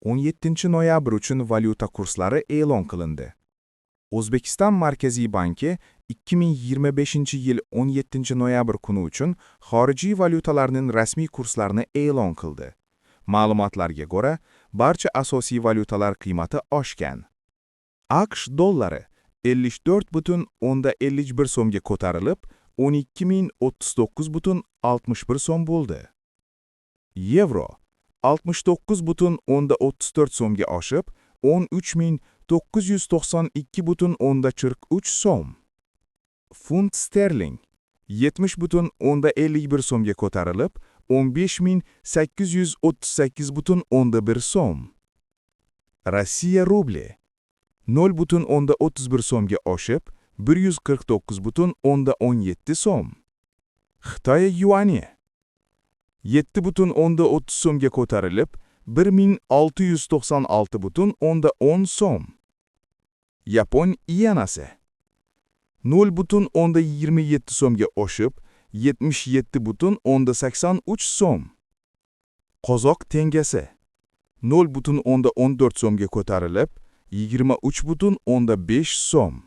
17-noyabr uchun valyuta kurslari e'lon qilindi. O'zbekiston Markaziy banki 2025-yil 17-noyabr kuni uchun xorijiy valyutalarning rasmiy kurslarini e'lon qildi. Ma'lumotlarga ko'ra, barcha asosiy valyutalar qiymati oshgan. AQSh dollari 54,51 so'mga ko'tarilib, 12 039,61 so'm bo'ldi. Yevro 69,34 so'mga oshib, 13 992,43 so'm. Funt sterling 70,51 so'mga ko'tarilib, 15 838,1 so'm. Rossiya rubli 0,31 so'mga oshib, 149,17 so'm. Xitoy yuani 7,30 so'mga ko'tarilib, 1696,10 so'm. Yapon iyenasi 0,27 so'mga oshib, 77,83 so'm. Qozoq tengasi 0,14 so'mga ko'tarilib, 23,5 so'm.